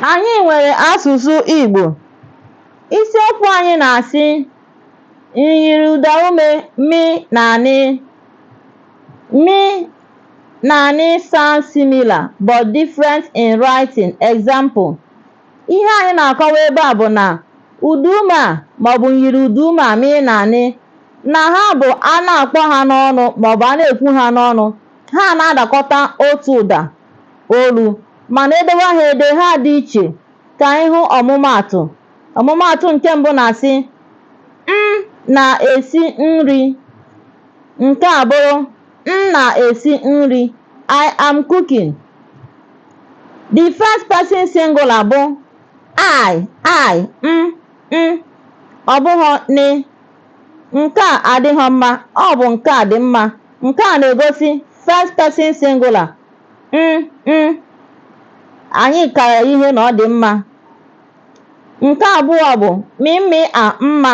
Anyị nwere asụsụ Igbo. Isiokwu anyị na-asị myiri ụdaume mị na nị. Mị na nị sound similar but different in writing. Example. Ihe anyị na-akọwa ebe a bụ na ụdaume a maọbụ myiri ụdaume a mị na nị na ha bụ a na-akpọ ha n'ọnụ maọbụ a na-ekwu ha n'ọnụ, ha na-adakọta otu ụda olu, mana edewe ha ede ha dị iche. Ka anyị hụ ọmụmaatụ. Ọmụmaatụ nke mbụ na-asị m na-esi nri. Nke a bụrụ m na-esi nri, I am cooking. The first person singular bụ I, I, m, m, ọ bụghọ nị. Nke a adịghọ mma, ọ bụ nke a dị mma. Nke a na-egosi first person singular, m, m. Anyị kara ihe na ọ dị mma. Nke abụọ bụ mị mị a mma.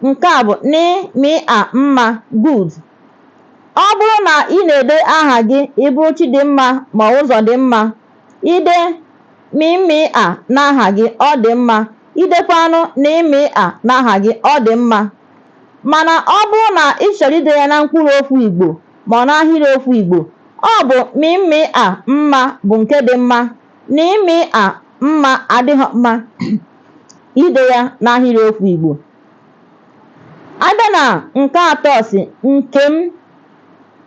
Nke a bụ nị mị a mma, good. Ọ bụrụ na ị na-ede aha gị, ị bụrụ Chidimma ma ọ Ụzọdịmma, i dee mị mị a n'aha gị, ọ dị mma. I dekwanụ nị mị a n'aha gị, ọ dị mma. Mana ọ bụrụ na ị chọrọ ide ya na mkpụrụ okwu Igbo ma ọ n'ahịrịokwu Igbo, ọ bụ mị mị a mma bụ nke dị mma. Nị mị a mma adịghị mma ide ya n'ahịrịokwu Igbo. A bịa na nke atọ sị nke m,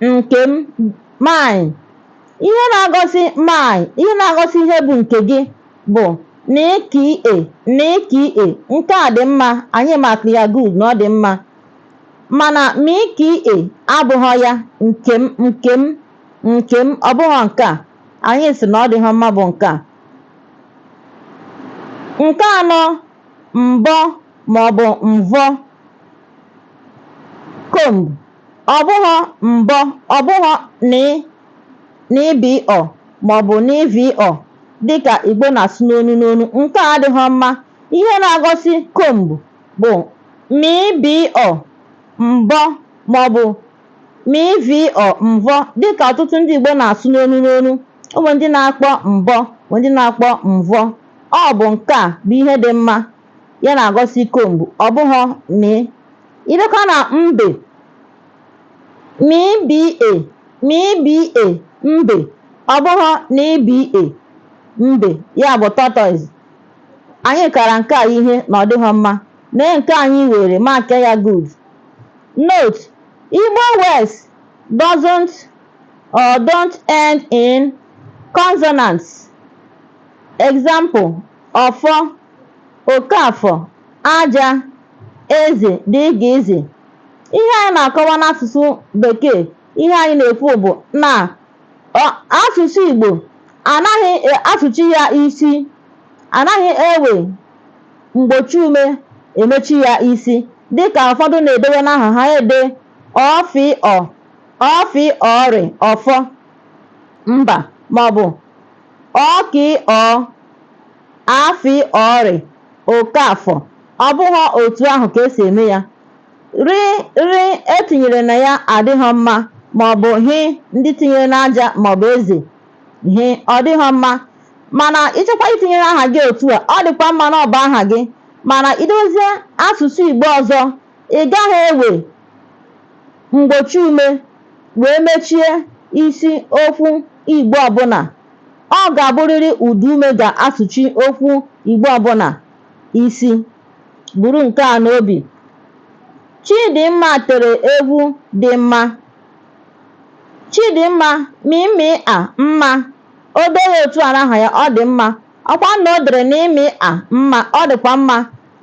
nke m, mine. Ihe na-agosi mine, ihe na-agosi ihe bụ nke gị bụ n-k-e, n-k-e. Nke a dị mma, anyị mark ya good na ọ dị mma. Mana m-k-e abụghọ ya, nke m, nke m, nke m, ọ bụghọ nke a. Anyị sị na ọ dịghọ mma bụ nke a. Nke anọ, mbọ maọbụ mvọ, comb. Ọ bụghọ mbọ, ọ bụghọ n n-b-ọ maọbụ n-v-ọ dịka Igbo na-asụ n'onu n'onu. Nke a adịghọ mma. Ihe na-agosi comb bụ m-b-ọ, mbọ maọbụ m-v-ọ, mvọ dịka ọtụtụ ndị Igbo na-asụ n'onu n'onu. O nwere ndị na-akpọ mbọ, nwee ndị na-akpọ mvọ. Ọ bụ nke a bụ ihe dị mma ya na-agosi comb, ọ bụghọ n. Ị bịakwa na mbe, m-b-e, m-b-e, mbe, ọ bụghọ n-b-e, mbe, ya bụ tortoise. Anyị kara nke a ihe na ọ dịghọ mma. Nee nke anyị were mark ya good. Note, Igbo words doesn't or don't end in consonants. Example, ọfọ, Okafọ, aja, eze, dgz. Ihe anyị na-akọwa n'asụsụ bekee, ihe anyị na-ekwu bụ na asụsụ Igbo anaghị asụchi ya isi, anaghị ewe mgbochi ume emechi ya isi dịka ụfọdụ na-edewe n'aha ha ede ọ-f-ọ, ọ-f-ọ-r, ọfọ, mba, maọbụ ọ-k-ọ, a-f-ọ-r, Okafọ. Ọ bụghọ otu ahụ ka esi eme ya. Rị rị etinyere na ya adịghọ mma maọbụ hị ndị tinyere n'aja maọbụ eze hị, ọ dịghọ mma. Mana ị chọkwa itinyere aha gị otu a, ọ dịkwa mma na ọ bụ aha gị. Mana i dozie asụsụ Igbo ọzọ, ị gaghị ewe mgbochi ume wee mechie isi okwu Igbo ọbụla. Ọ ga-abụrịrị ụdaume ga-asụchi okwu Igbo ọbụla isi. Buru nke a n'obi. Chidimma tere egwu dị mma. Chidimma m-m-a mma. O dee ya otu a n'aha ya, ọ dị mma. Ọkwa na o dere n-m-a mma, ọ dịkwa mma.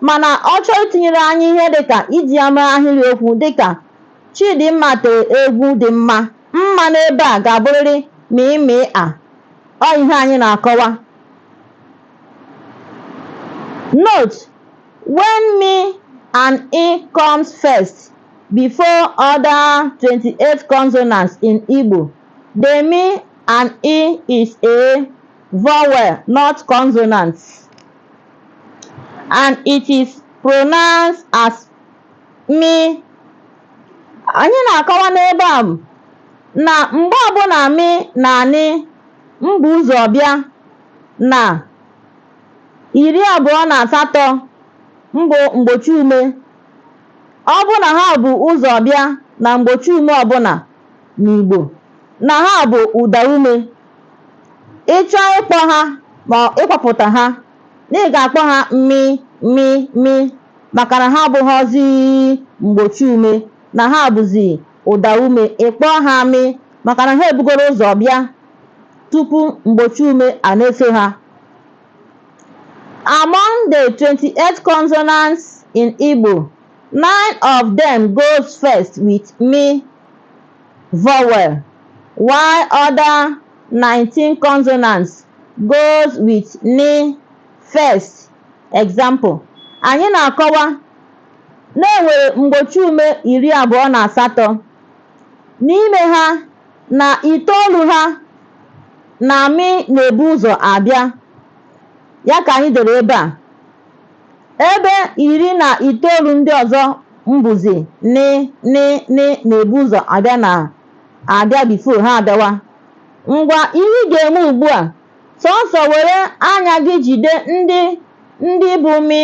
Mana ọ chọọ itinyere anyị ihe dịka iji ya mee ahịrịokwu dịka Chidimma tere egwu dị mma, mma n'ebe a ga-abụrịrị m-m-a. Ọ ihe anyị na-akọwa. Note, when m and ị comes first before other 28 consonants in Igbo, the m and ị is a vowel, not consonant, and it is pronounced as mị. Anyị na-akọwa n'ebe a na mgbe ọbụla mị na nị bu ụzọ bịa na 28 mbụ mgbochi ume. Ọ bụrụ na ha bu ụzọ bịa na mgbochi ume ọbụla n'Igbo, na ha bụ ụda ume. Ị chọọ ịkpọ ha ma ịkpọpụta ha, na ị ga-akpọ ha mị, mị, mị, maka na ha abụghọzi mgbochi ume, na ha bụzi ụda ume. Ị kpọọ ha mị maka na ha ebugoro ụzọ bịa tupu mgbochi ume a na-eso ha. Among the 28 consonants in Igbo, 9 of them goes first with mị vowel, while other 19 consonants goes with nị first. Example, anyị na-akọwa na e nwere mgbochi ume 28. N'ime ha, na itoolu ha na mị na-ebu ụzọ abịa, ya ka anyị dere ebe a. Ebe 19 ndị ọzọ mbụzi nị, nị, nị na-ebu ụzọ abịa na abịa before ha abịawa. Ngwa, ihe ị ga-eme ugbu a, sọsọ were anya gị jide ndị ndị bụ mị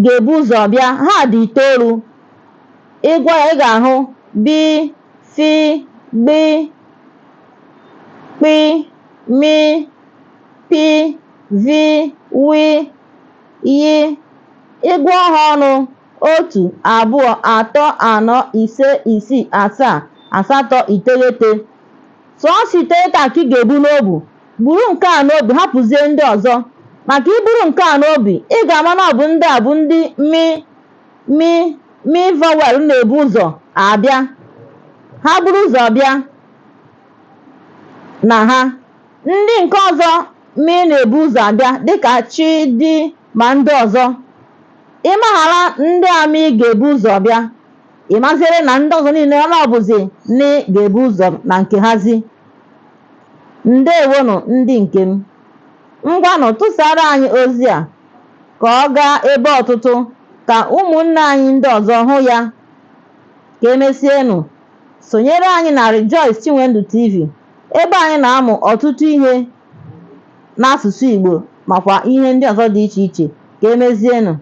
ga-ebu ụzọ bịa, ha dị itoolu. Ị gụọ ya, ị ga-ahụ b, f, gb, kp, m, p, v, w, y. Ị gụọ ha ọnụ, otu, abụọ, atọ, anọ, ise, isii, asaa, asatọ, iteghete. Sọọsọ iteghete a ka ị ga-ebu n'obi. Buru nke a n'obi, hapụzie ndị ọzọ. Maka i buru nke a n'obi, ị ga-ama na ọ bụ ndị a bụ ndị mị, mị, mị vowel na-ebu ụzọ abịa. Ha buru ụzọ bịa na ha. Ndị nke ọzọ mị na-ebu ụzọ abịa dịka chi, di ma ndị ọzọ. Ị maghara ndị a mị ga-ebu ụzọ bịa, ị maziere na ndị ọzọ niile ọ bụzi nị ga-ebu ụzọ na nke hazi. Ndewonụ ndị nke m. Ngwanụ, tụsara anyị ozi a ka ọ gaa ebe ọtụtụ ka ụmụnne anyị ndị ọzọ hụ ya. Ka emesienụ. Sonyere anyị na Rejoice Chinwendu TV ebe anyị na-amụ ọtụtụ ihe n'asụsụ Igbo makwa ihe ndị ọzọ dị iche iche. Ka emezienụ.